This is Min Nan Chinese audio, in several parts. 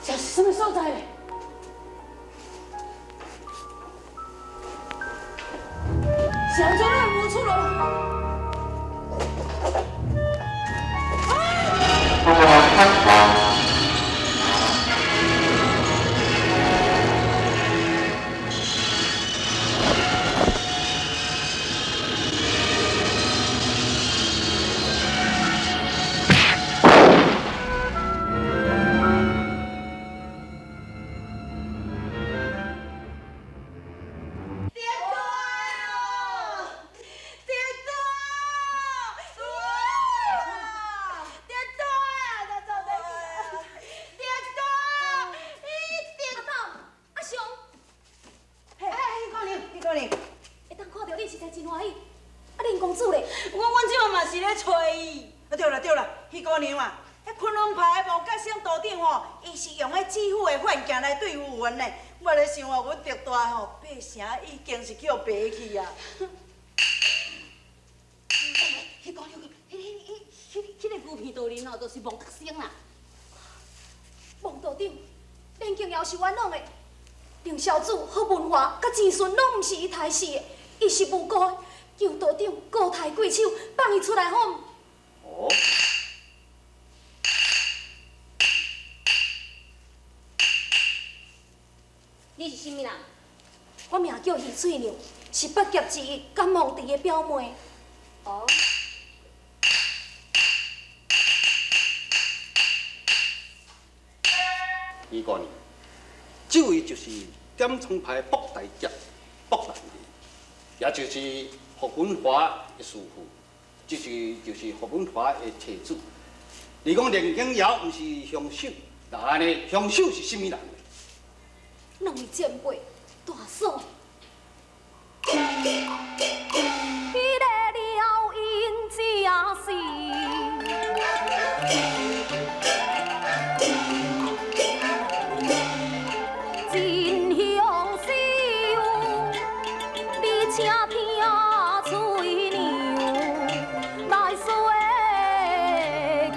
這是啥物所在？是按怎咱會無出路？已經是去予白去啊！彼姑娘，彼個牛皮道人哦，就是王德生啦。王道長，連景堯是冤枉的，凌小主、何文華、佮錢順攏毋是伊刣死的，伊是無辜的，求道長高抬貴手，放伊出來好毋？哦。你是啥物人？我名叫余翠娘，是八俠之一甘望池的表妹。哦。余姑娘，這位就是點蒼派卜大俠卜蘭兒，也就是霍文華的師傅，這是就是霍文華的妻子。你講連景堯毋是兇手，那按呢兇手是啥物人？兩位前輩。大嫂，彼个了因正是真凶手，你請聽翠娘來說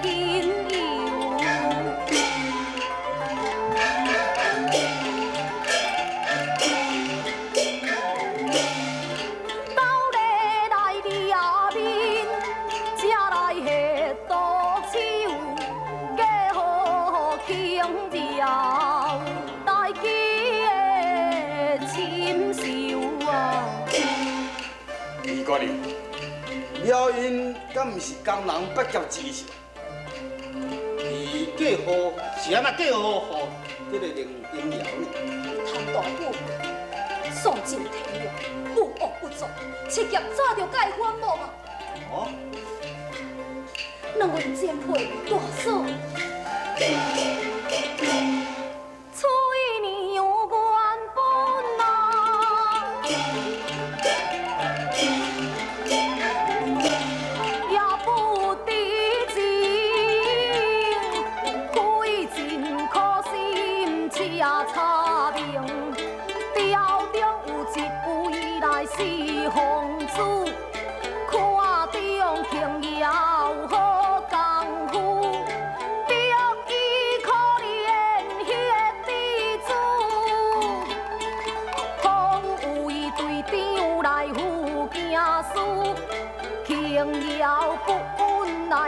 緊要。了因敢毋是江南八俠之一？伊嫁禍是按怎嫁禍予這個連景堯呢？貪大富，喪盡天良，無惡不作，七俠早就共伊反目啊！哦，兩位前輩大嫂。翠娘原本啊，也不知情，亏真可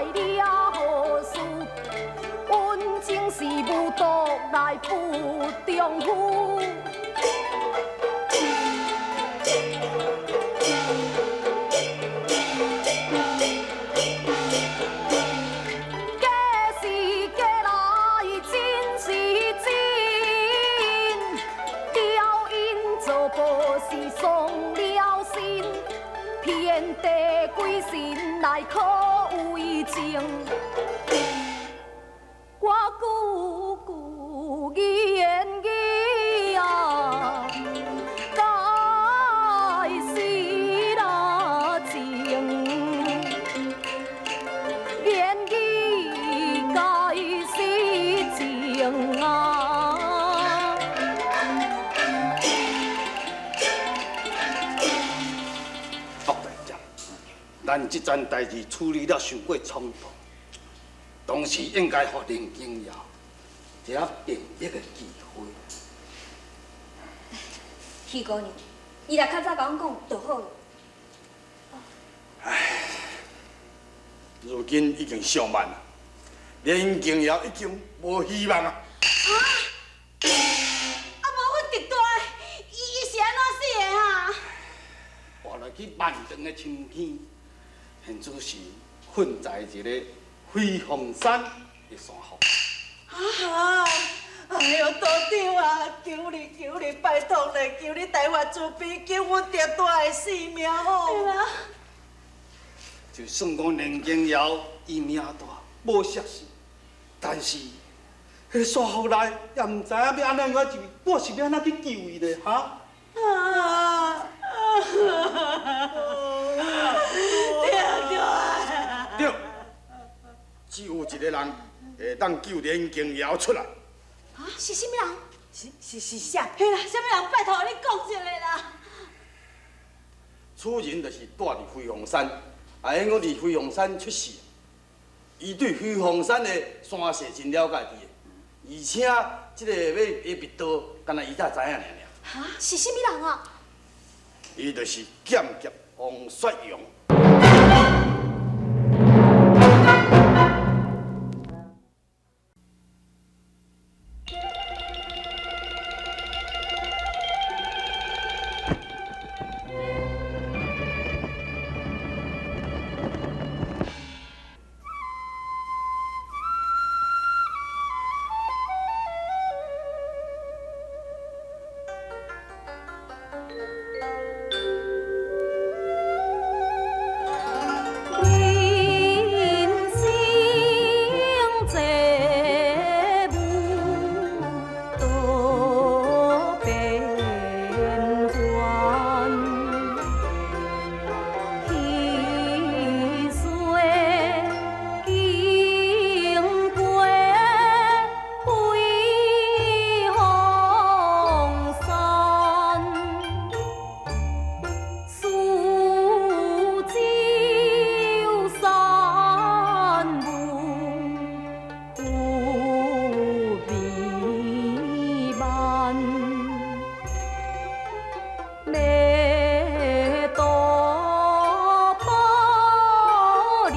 來了事，溫情是無毒來不中夫。假是假來真是真，調因做無是喪了心，天地鬼神來可為證。我句句言語啊，皆是那情，言語皆是情啊。卜大侠，咱這件代誌處理了傷過倉促，當時應該予林景堯一個辯白的機會。許姑娘，你若較早共阮講就好了。如今已經傷慢啦，連景堯已經無希望啊！啊，無阮侄大，伊是按怎死的啊？活落去漫長的春天，現此時困在一個飛鳳山的山谷。啊！哎喲，道長啊，求你求你，拜託你，求你大發慈悲，救阮侄大的性命好。就算講連景堯伊命大無摔死，但是彼個山谷內也毋知影欲按怎入去，我是欲按怎去救伊咧？哈？啊！對對啊！對，只有一個人會當救連景堯出來。啊，是啥物人？是啥？嘿啦，啥物人？拜託你講一下啦。此人就是住佇飛鳳山，啊，因講佇飛鳳山出世，伊對飛鳳山的山勢真了解佇的，而且這个欲的密道，敢若伊才知影爾爾。啊，是啥物人啊？伊就是劍俠王雪陽。人生這無多變幻，彼水經過飛鳳山，四周山霧彌漫，欲渡寶里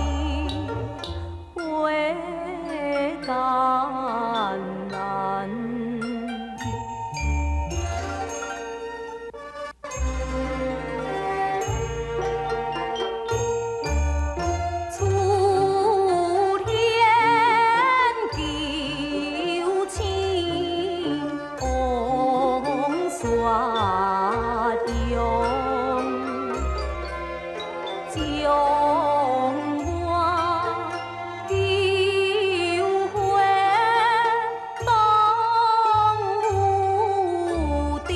過艱難。出天求請王雪陽，將我救回東湖中。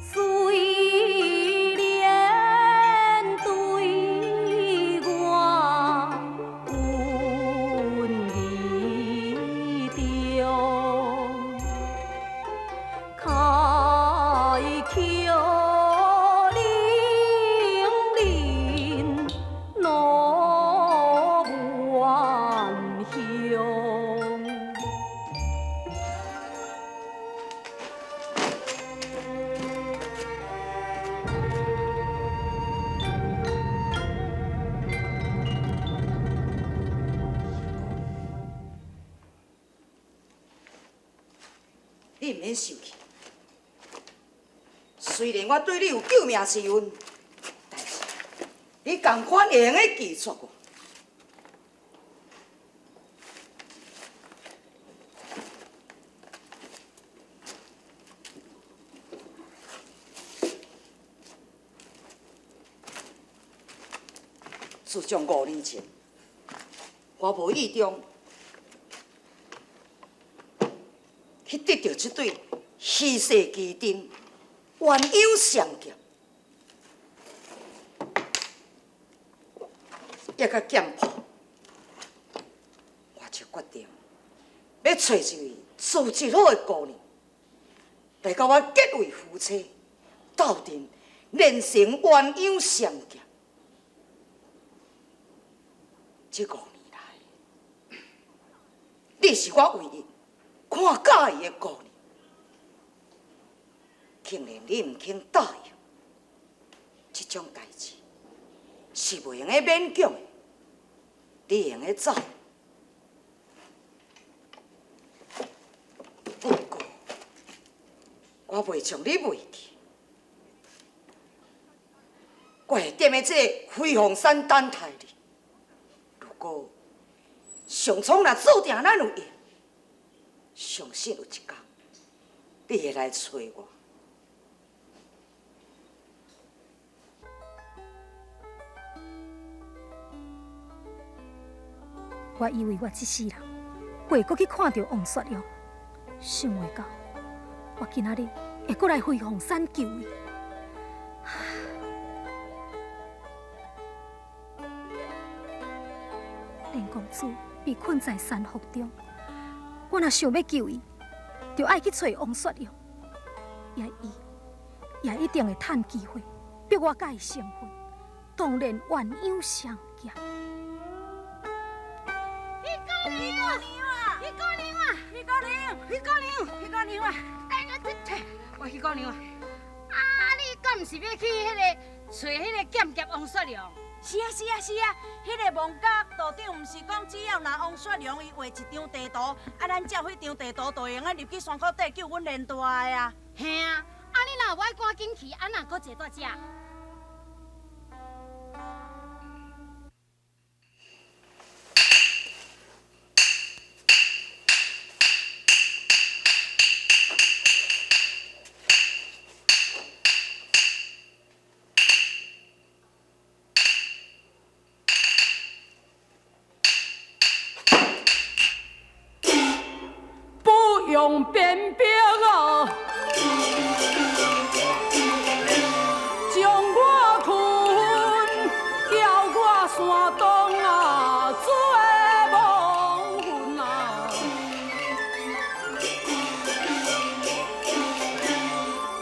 雖然對我恩義重，開口伶俐怒萬鄉。你毋免受气。虽然我对你有救命之恩，但是你仝款会用得拒绝我。自从5年前，我无意中去得到这对稀世奇珍鸳鸯双剑，抑佮剑谱，我就决定欲揣一位资质好的姑娘，来佮我结为夫妻，斗阵练成鸳鸯双剑。这5年来，你是我唯一看佮意的姑娘，竟然你毋肯答应，这种代志是袂用得勉强的，你会用得走。不过，我袂将你忘记，我会踮佇这个飞凤山等待你。如果上苍若注定咱有缘，相信有一天你会来揣我。我以为我这世人袂阁去看著王雪阳，想袂到我今仔日会阁来飞凤山求伊。连公主被困在山谷中，我若想欲救伊，就爱去揣王雪阳，也伊也一定会趁机会逼我佮伊成婚，当然鸳鸯双剑。彼姑娘啊！彼姑娘啊！彼姑娘，彼姑娘，彼姑娘啊！哎呀，这我彼姑娘啊！啊，你敢毋是欲去彼个揣彼个剑侠王雪龙？是啊是啊是啊，彼个王家道长毋是讲，只要若王雪龙伊画一张地图，啊，咱照彼张地图就会用得入去山谷底救阮连大的啊。嘿啊，啊你若无爱赶紧去，啊哪阁坐佇遮？用辨别啊，将我困，叫我山东啊做亡魂啊。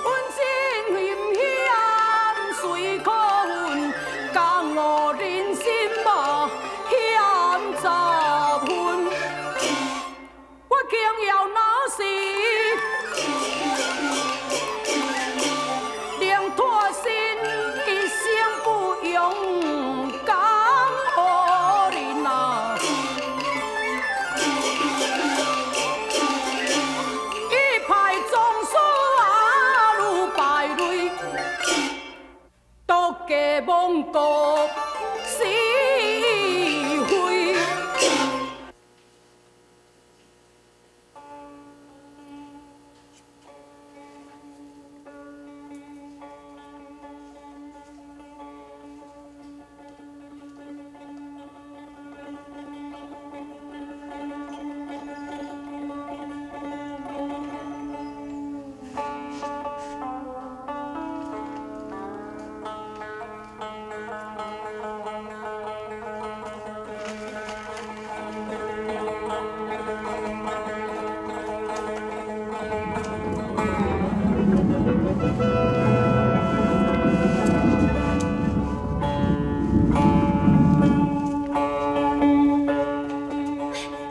阮真阴险虽可恨，江湖人心嘛险十分。我轻摇哪是连脱身，一生不用江湖人啊！一派宗师啊，如败类，独家亡国是非。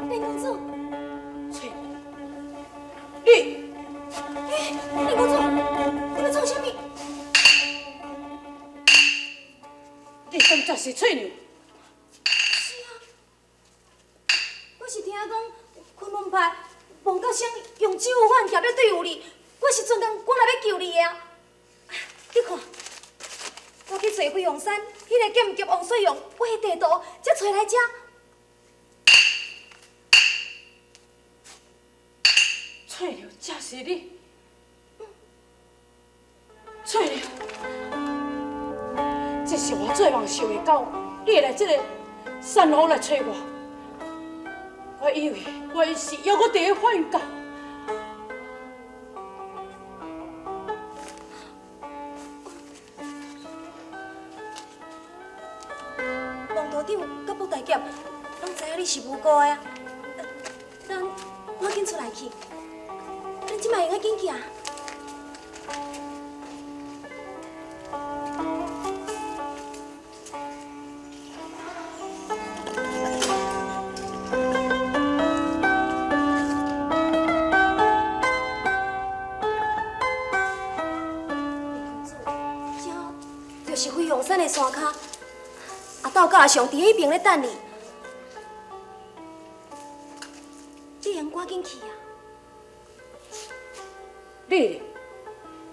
连公主，翠，你，连公主，你欲创啥物？你敢真是翠娘？是啊，我是听讲昆仑派王道生用酒反剑咧对付你，我是专工赶来欲救你的啊！你看，我去揣飞鸿山，彼个剑侠王水勇画地图，才揣来遮。翠娘，这是你。翠娘，这是我做梦想会到，你会来这个山路来揣我。我以为我是犹阁伫咧幻觉。王道长佮卜大侠拢知影你是无辜的啊，咱赶紧出来去。咱这摆会用紧去啊！这就是飞鸿山的山跤，阿斗佮阿祥伫彼边咧等你，你会用赶紧去啊！你咧，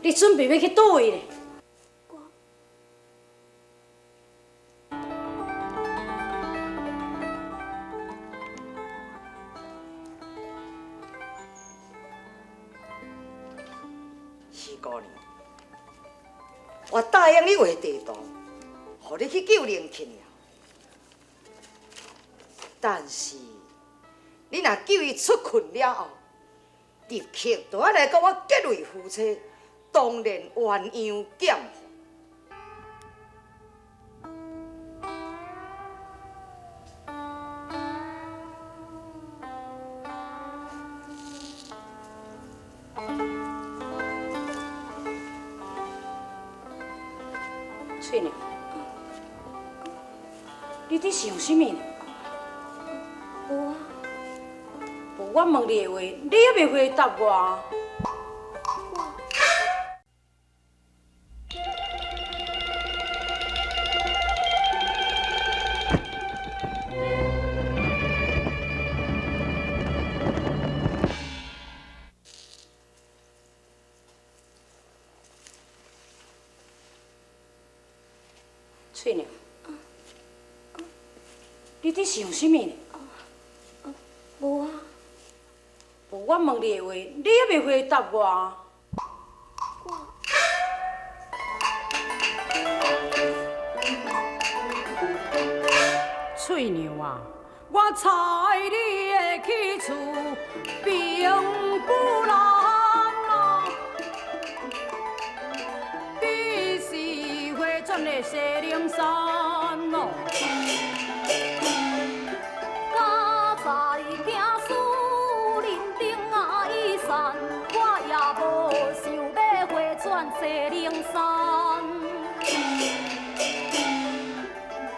你准备欲去佗位咧？我。许姑娘，我答应你画地图，予你去救林庆瑶。但是，你若救伊出困了后，立刻就爱来佮我结为夫妻，当然鸳鸯剑法。翠娘，你伫想啥物呢？无啊。无，我问你的话，你犹未回答我。翠娘，你伫想啥物呢？无啊。无，我问你的话，你犹未回答我。我。翠娘啊，我猜你的去处并不难啊，你是回转的西岭山哦。敢知行输人顶啊伊山，我也无想欲回转西岭山。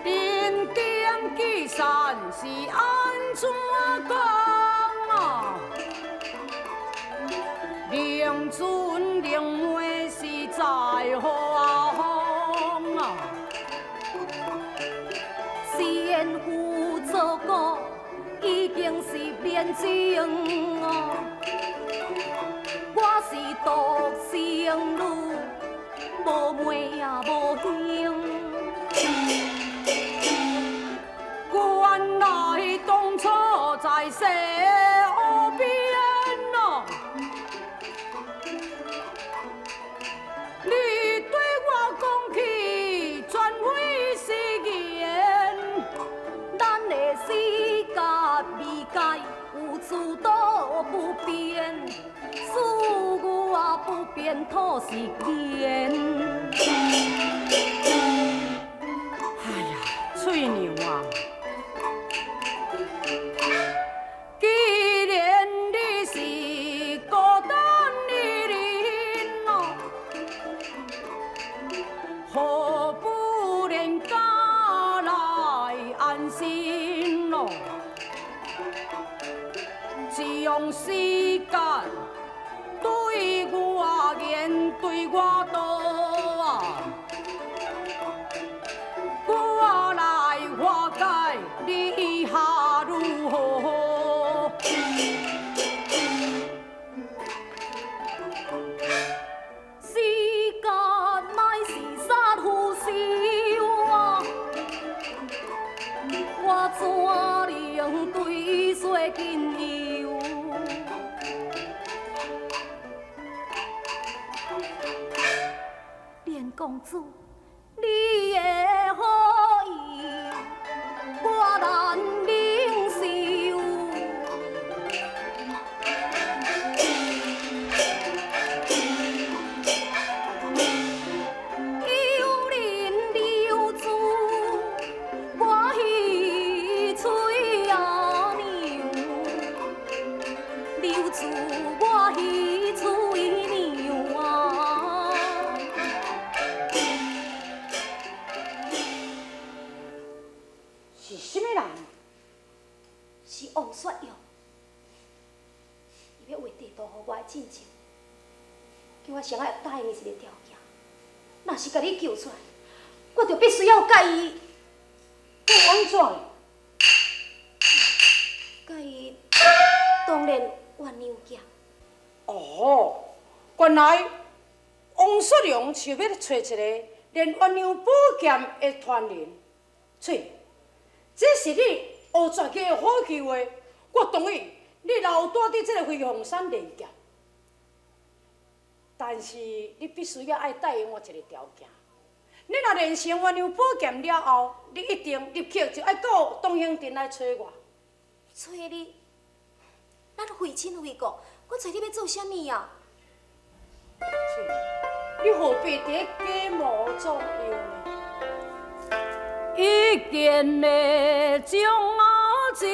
人顶记山是按怎讲啊？灵尊灵妹是在何方啊？先父做古，已经是变情哦。我是独生女，无妹也无兄。原来当初在西湖边哦，你对我讲起全非誓言。咱的世间美界有诸多不便，事我不变土是言。哎呀，翠娘啊！既然你是孤单一人哦，何不连家来安心咯？将时间对我言，对我道啊，我来化解，你下如何？雪紧忧。连公子，你的好意我难忍受。有人留住我彼喙仔娘，留住我彼喙娘啊！是啥物人？是王雪勇，伊欲画地图予我的进前，叫我先爱答应伊一个条件，若是共你救出来，我就必须要共伊。欲按怎？共伊当练鸳鸯剑。哦，原来王雪龙想欲揣一个练鸳鸯宝剑的传人，翠，这是你学绝艺的好机会，我同意你留蹛伫这个飞凤山练剑，但是你必须要爱答应我一个条件，你若练成鸳鸯宝剑了后，你一定立刻就爱到东兴镇来揣我。揣你？咱非亲非故，我揣你欲做啥物啊？翠，你何必伫咧假模作样呢？一见的情情。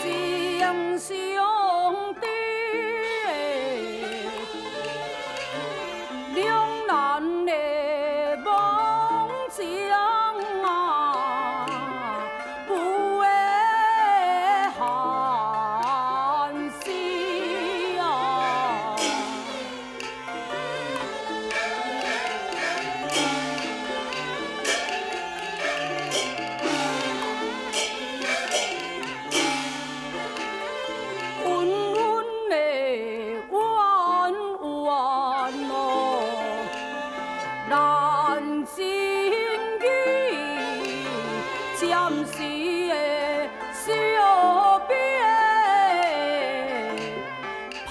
双相对，两难的梦想啊，不会寒死啊。温温的弯弯哦，难真语，暂时的惜别，盼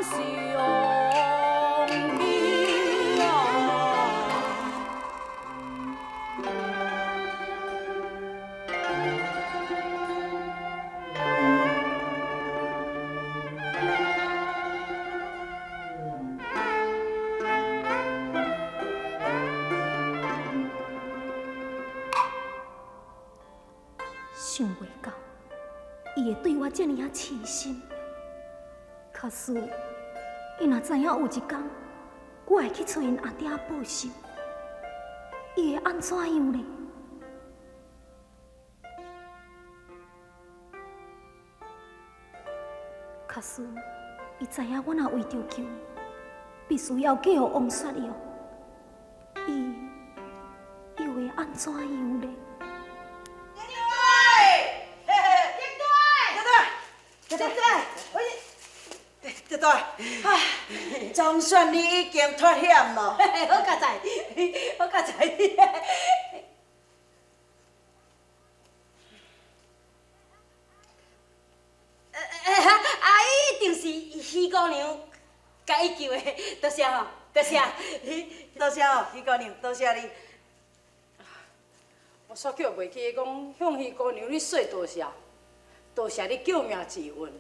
相见啊。想袂到，伊会对我这尔啊痴心。假使伊若知影有一天我会去揣𪜶阿爹报仇，伊会按怎样呢？假使伊知影我若为著救伊，必须要嫁予王雪勇，伊又会按怎样呢？对对，总算你已经脱险咯。好佳哉，好佳哉。啊，一定是许姑娘共伊救的，多谢吼，多谢，多谢哦，许姑娘，多谢你。我煞叫袂记讲向许姑娘你说多谢，多谢你救命之恩。